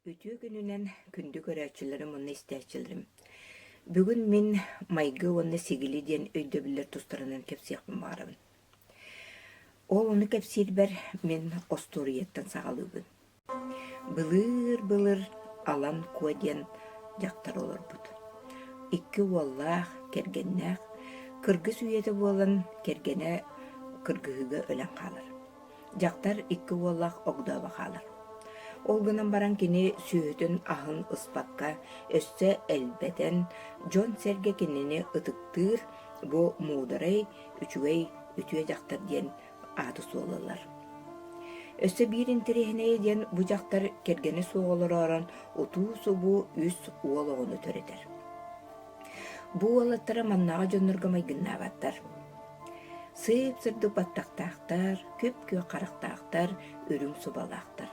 Үтүө күнүнэн күндү көрөөччүлэрим уонна истээччилэрим! Бүгүн мин майгы уонна сигили диэн өйдөбүллэр тустарынан кэпсиэхпин баҕарабын. Ол ону кэпсиирбэр мин остуоруйаттан саҕалыыбын. Былыыр-былыр Алан Куо диэн дьахтар олорбут. Икки уоллаах, кэргэннээх, кыргыс үйэтэ буолан кэргэнэ кыргыһыыга өлөн хаалар. Дьахтар икки уоллаах огдообо хаалар. Ол гынан баран кини сүөһүтүн аһын ыспакка, өссө элбэтэн, дьон-сэргэ кинини ытыктыыр, бу муударай, үчүгэй, үтүө дьахтар диэн ааты суоллалар. Өссө биир интэриэһинэйэ диэн бу дьахтар кэргэнэ суох олороорон утуу-субуу үс уол оҕону төрөтөр. Бу уолаттара маннааҕы дьоннорго майгыннаабаттар. Сыып-сырдык баттахтаахтар, күп-күөх харахтаахтар, үрүҥ субалаахтар.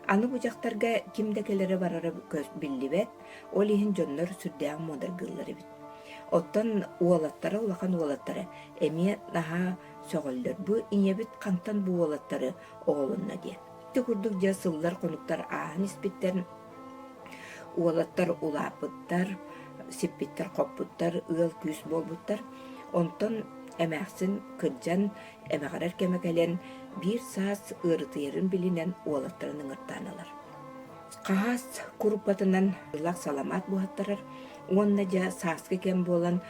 Аны бу дьахтарга ким да кэлэрэ-барара биллибэт, ол иһин дьоннор сүрдээх муодаргыыллар эбит. Оттон уолаттара, улахан уолаттара эмиэ наһаа сөҕөллөр, бу ийэбит хантан бу уолаттары оҕолонно диэн. Ити курдук дьэ сыллар-хонуктар ааһан испиттэр, Уолаттар улааппыттар, сиппиттэр-хоппуттар, ыал-күүс буолбуттар. Онтон эмээхсин кырдьан, эмэҕирэр кэмэ кэлэн, биир саас ыарытыйарын билинэн уолаттарын ыҥыртаан ылар. Хаһаас куруппатынан ылах саламаат буһаттарар уонна дьэ сааскы кэм буолан,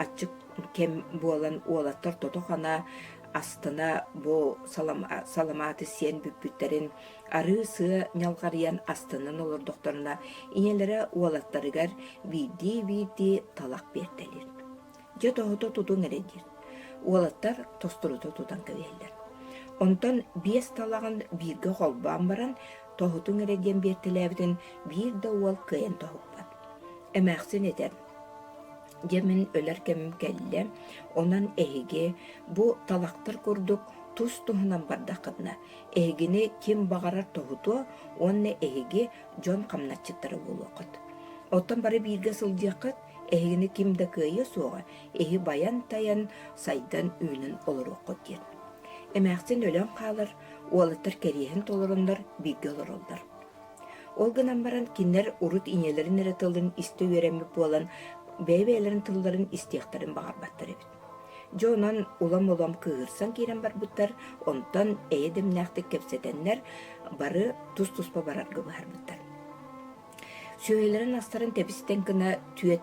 аччык кэм буолан уолаттар тото-хана астына бу саламааты сиэн бүппүттэрин Арыы-сыа ньалҕарыйан астынан олордохторуна, ийэлэрэ уолаттарыгар биирдии-биирдии талах биэртэлиир. Дьэ тоһута тутуҥ эрэ диир. Уолаттар тостурута тутан кэбиһэллэр. Онтон биэс талаҕын бииргэ холбоон баран, тоһутуҥ эрэ диэн биэртэлээбитин биир да уол кыайан тоһуппат. Эмээхсин этэр: «Дьэ мин өлөр кэмим кэллэ, онон эһиги бу талахтар курдук тус-туһунан бардаххытына, Эһигини ким баҕарар тоһутуо уонна эһиги дьон хамначчыттара буолуоххут. Оттон бары бииргэ сылдьыаххыт, эһигини ким да кыайыа суоҕа, эһи байан-тайан, сайдан-үүнэн олоруоххут диэн. Эмээхсин өлөн хаалар, уолаттар кэриэһин толороннор бииргэ олороллор. Ол гынан баран кинилэр урут ийэлэрин эрэ тылын истэ үөрэммит буолан, бэйэ-бэйэлэрин тылларын истиэхтэрин баҕарбаттар эбит. Дьэ онон улам-улам кыыһырсан киирэн барбыттар, онтон эйэ дэмнээхтик кэпсэтэннэр бары тус-туспа барарга быһаарбыттар. Сүөһүлэрин астарын тэбистэн гына түөт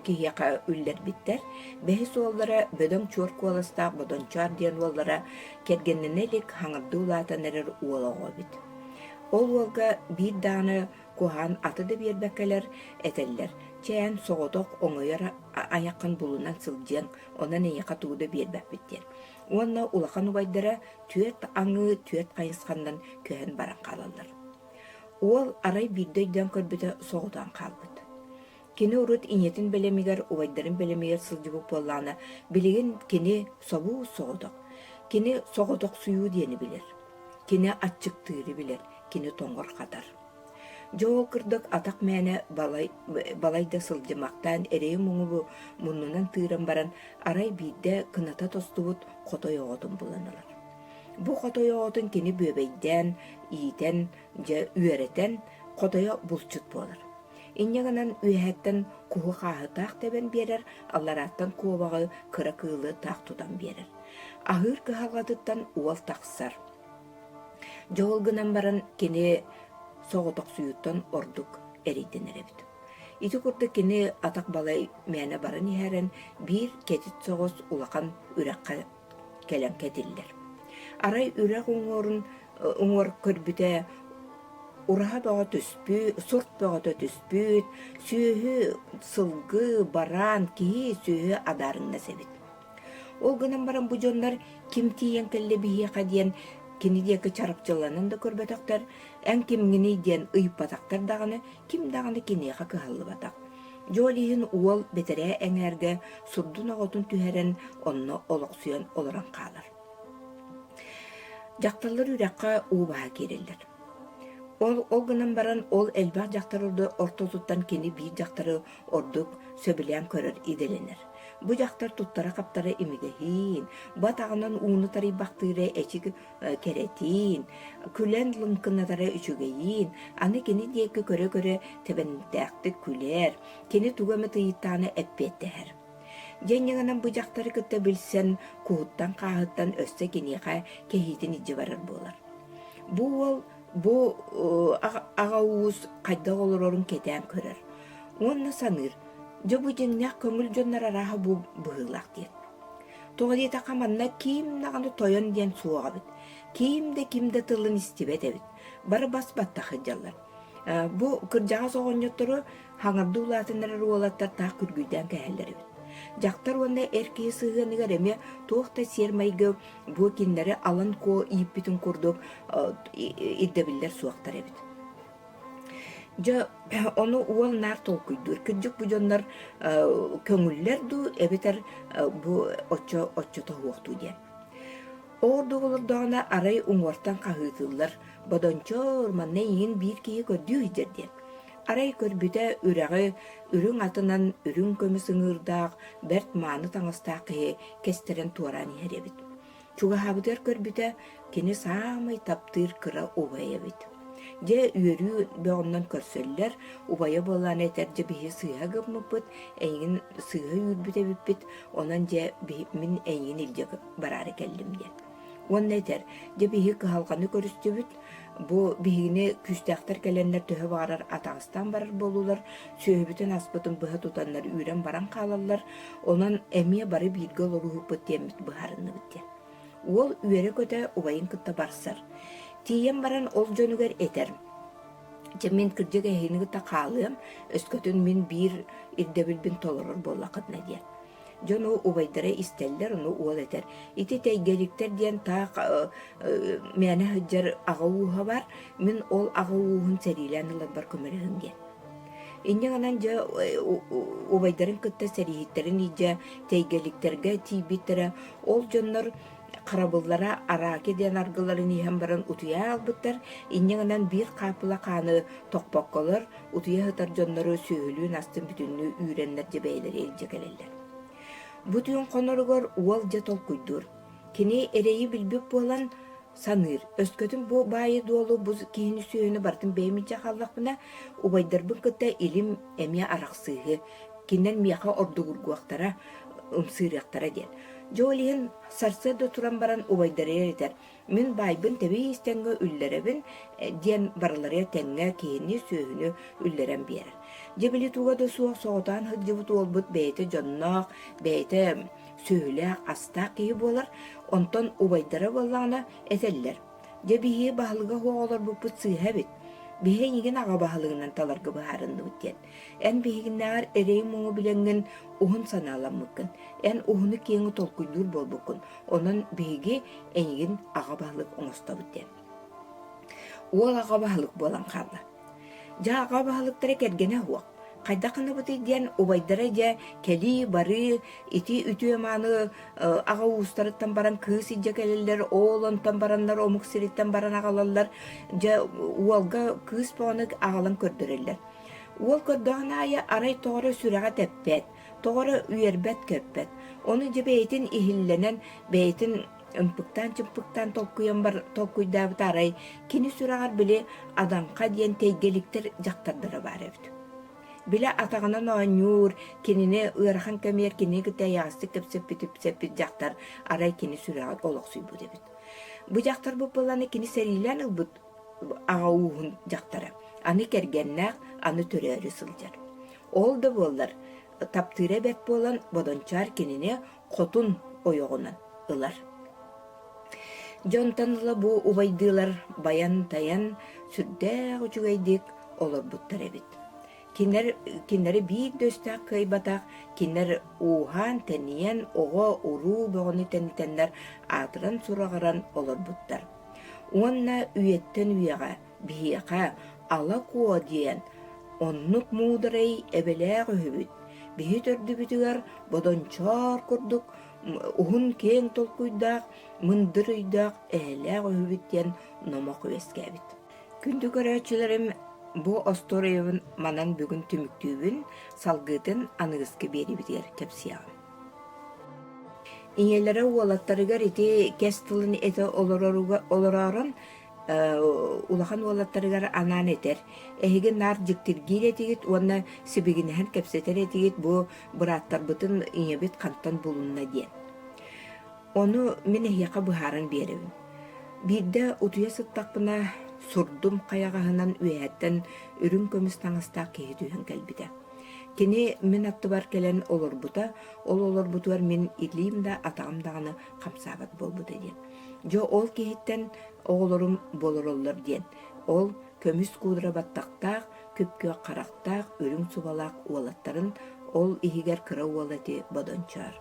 киһиэхэ үллэрбиттэр. Бэһис уоллара бөдөҥ чуор куоластаах Бодончоор диэн уоллара кэргэннэнэ илик хаҥырдыы улаатан эрэр уол оҕо эбит. Ол уолга биир даҕаны куһаҕан аты да биэрбэккэлэр этэллэр: «Чээн, соҕотох оҥойор айаххын булунан сылдьыаҥ, онон эйиэхэ тугу да биэрбэппит» диэн. Уонна улахан убайдара түөрт аҥыы түөрт хайысханнан көһөн баран хаалаллар. Уол арай биирдэ өйдөөн көрбүтэ соҕотоон хаалбыт. Кини урут ийэтин бэлэмигэр, убайдарын бэлэмигэр сылдьыбыт буоллаҕына, билигин кини собуус соҕотох. Кини соҕотохсуйуу диэни билэр. Кини аччыктыыры билэр, кини тоҥор-хатар. Дьэ ол курдук атах мээнэ балай, балай да сылдьымахтаан эрэйи-муҥу муннунан тыыран баран, арай биирдэ кыната тостубут хотой оҕотун булан ылар. Бу хотой оҕотун кини бүөбэйдээн, иитэн, дьэ үөрэтэн, хотойо булчут буолар. Инньэ гынан үөһэттэн куһу хааһытаах тэбэн биэрэр, алларааттан куобаҕы, кыра кыылы таах тутан биэрэр. Аһыыр кыһалҕатыттан уол тахсар. Дьэ ол гынан баран кини соҕотохсуйууттан ордук эрэйдэнэр эбит. Ити курдук кини атах балай мээнэ баран иһэрэн биир кэтит соҕус улахан үрэххэ кэлэн кэтиллэр. Арай үрэх уҥуорун уҥуор көрбүтэ ураһа бөҕө түспүт, сурт бөҕөтө түспүт, сүөһү, сылгы, бараан, киһи сүөһү адаарыҥнас эбит. Ол гынан баран бу дьоннор ким тиийэн кэллэ биһиэхэ диэн кини диэки чарапчыланан да көрбөтөхтөр, эн кимҥиний диэн ыйыппатахтар даҕаны, ким даҕаны киниэхэ кыһаллыбатах. Дьэ ол иһин уол бэтэрээ эҥээргэ сурдун оҕотун түһэрэн онно олохсуйан олорон хаалар. Дьахталлар үрэххэ уу баһа киирэллэр. Ол, ол гынан баран ол элбэх дьахтар ортотуттан кини биир дьахтары ордук сөбүлээн көрөр идэлэнэр. Бу дьахтар туттара-хаптара имигэһиин, бу атаҕынан ууну тарыйбахтыыра эчи кэрэтиин, күлэн лыҥкынатара үчүгэйиин, аны кини диэки көрө-көрө тэбэннээхтик күлэр, кини тугу эмэ ыйыттаҕына эппиэттэһэр. Дьэ инньэ бу дьахтары кытта билсэн, куһуттан-хааһыттан өссө киниэхэ кэһиитин илдьэ барар буолар. Бу уол бу аҕа уус хайдах олорорун кэтээн көрөр уонна саныыр, дьэ бу дьиҥнээх көҥүл дьоннор арааһа бу быһыылаах диэн. Тоҕо диэтэххэ манна ким даҕаны тойон диэн суох эбит. Ким да ким да тылын истибэт эбит. Бары бас-баттах сылдьаллар. Бу кырдьаҕас оҕонньоттору хаҥардыы улаатыннарар уолаттар таах күргүйдээн кэһэллэр эбит. Дьахтар уонна эр киһи сыһыаныгар эмиэ туох да сиэр-майгы бу кинилэри Алан Куо ииппитин курдук ирдэбиллэр суохтар эбит. Дьэ, ону уол наар толкуйдуур. Кырдьык бу дьоннор көҥүллэр дуу эбэтэр бу оччо оччото суохтуу диэн. Оҕордук олордоҕуна арай уҥуортан хаһыытыыллар, «Бодончоор, манна эйигин биир киһи көрдүү сылдьар» диэн. Арай көрбүтэ үрэҕи үрүҥ атынан үрүҥ көмүс ыҥыырдаах, бэрт мааны таҥастаах киһи кэстэрэн туораан иһэр эбит. Чугаһаабытыгар көрбүтэ, кини саамай таптыыр кыра убайа эбит. Дьэ, үөрүү бөҕөннөн көрсөллөр, убайа буоллаҕына этэр дьэ биһи сыыһа гыммыппыт, эйигин сыыһа үүрбүт эбиппит, онон дьэ мин эйигин илдьэ бараары кэллим диэн. Уонна этэр, дьэ биһи кыһалҕаны көрүстүбүт, бу биһигини күүстээхтэр кэлэннэр төһө баҕарар атаҕастаан барар буоллулар, сүөһүбүтүн аспытын быһа тутаннар үүрэн баран хаалаллар, онон эмиэ бары бииргэ олоруһуппут диэммит быһаарынныбыт диэн. Уол үөрэ-көтө убайын кытта барсар. Тиийэн баран ол дьонугар этэр: «Дьэ мин кырдьык эһигини кытта хаалыам, өскөтүн мин биир ирдэбилбин толорор буоллаххытына» диэн. Дьону убайдара истэллэр, ону уол этэр: «Ити тэйгэликтэр диэн таах мээнэ сылдьар аҕа ууһа баар, мин ол аҕа ууһун сэриилээн ыларбар көмөлөһүҥ» диэн. Инньэ гынан дьэ убайдарын кытта сэрииһиттэрин илдьэ тэйгэликтэргэ тиийбиттэрэ, ол дьоннор харабыллара араки диэн аргыларын иһэн баран утуйа хаалбыттар, инньэ гынан биир хааппыла хааны тохпокколор утуйа сытар дьоннору сүөһүлүүн астын бүтүннүү үүрэннэр дьэ бэйэлэрэ илдьэ кэлэллэр. Бу түүн хоноругар уол дьэ толкуйдуур. Кини эрэйи билбит буолан саныыр, өскөтүн бу баайы-дуолу бу киһини сүөһүнү барытын бэйэм илдьэ хааллахпына, убайдарбын кытта илим эмиэ арахсыыһы, кинилэр миэхэ ордугургуохтара, ымсыырыахтара диэн. Дьэ ол иһин сарсыарда туран баран убайдарыгар этэр, Мин баайбын тэбии истэҥҥэ үллэрэбин диэн барыларыгар тэҥҥэ киһини, сүөһүнү үллэрэн биэрэр. Дьэ били туга да суох соҕотоон сылдьыбыт уолбут бэйэтэ дьонноох, бэйэтэ сүөһүлээх, астаах киһи буолар. Онтон убайдара буоллаҕына этэллэр: «Дьэ биһиги баһылыга суох олорбуппут сыыһа эбит. Биһи эйигин аҕа баһылыгынан таларга быһаарынныбыт» диэн. Эн биһигиннээҕэр эрэйи-муҥу билэҥҥин уһун санааламмыккын, эн уһуну-киэҥи толкуйдуур буолбуккун, Онон биһиги эйигин аҕа баһылык оҥостобут диэн. Уол аҕа баһылык буолан хаалла. Дьэ аҕа баһылыктара кэргэнэ суох. Хайдах гынабытый диэн убайдара дьэ кэлии-барыы ити үтүө-мааны аҕа уустарыттан баран кыыс илдьэ кэлэллэр, ол онтон бараннар омук сириттэн баран аҕалаллар. Дьэ уолга кыыс бөҕөнү аҕалан көрдөрөллөр. Уол көрдөҕүн аайы арай тоҕо эрэ сүрэҕэ тэппэт, Тоҕо эрэ үөрбэт-көппөт. Ону дьэ бэйэтин иһиллэнэн, бэйэтин ымпыктаан-чымпыктаан толкуйан бар толкуйдаабыта арай кини сүрэҕэр били Адаҥха диэн тэйгэликтэр дьахтардара баар эбит. Били атаҕынан оонньуур, кинини ыарахан кэмигэр кинини кытта эйэҕэстик кэпсэппит ипсэппит дьахтар арай кини сүрэҕэр олохсуйбут эбит. Бу дьахтар бу кини сэриилээн ылбыт аҕа ууһун дьахтара. Аны кэргэннээх, аны төрөөрү сылдьар. Ол да буоллар, таптыыра бэрт буолан Бодончоор кинини хотун ойоҕунан ылар. Дьонтон ыла бу убайдыылар байан-тайан сүрдээх үчүгэйдик олорбуттар эбит. Кинилэр, кинилэри биир да өстөөх кыайбатах, кинилэр ууһаан-тэнийэн, оҕо-уруу бөҕөнү тэнитэннэр аатыран-сураҕыран олорбуттар. Уонна үйэттэн үйэҕэ Биһиэхэ Ала Куо диэн оннук муударай эбэлээх үһүбүт. Биһи төрдүбүтүгэр бодончоор курдук уһун киэҥ толкуйдаах, мындыр өйдөөх эһэлээх үһүбүт диэн номох үөскээбит. Күндү көрөөччүлэрим, бу остуоруйабын манан бүгүн түмүктүүбүн, салгыытын аныгыскы биэриибитигэр кэпсиэҕим. Ийэлэрэ уолаттарыгар ити кэс тылын этэ олороорун улахан уолаттарыгар анаан этэр: «Эһиги наар дьиктиргиир этигит уонна сибигинэһэн кэпсэтэр этигит бу бырааттарбытын ийэбит хантан булунна» диэн. Ону мин эһиэхэ быһааран биэрэбин. Биирдэ утуйа сыттахпына сурдум хайаҕаһынан үөһэттэн үрүҥ көмүс таҥастаах киһи түһэн кэлбитэ. Кини мин аттыбар кэлэн олорбута, ол олорбутугар мин илиим да атаҕым даҕаны хамсаабат буолбута диэн. Дьэ ол киһиттэн оҕолорум буолароллор диэн. Ол көмүс куудара баттахтаах, күп-күөх харахтаах, үрүҥ субалаах уолаттарын, ол иһигэр кыра уола ити Бодончоор.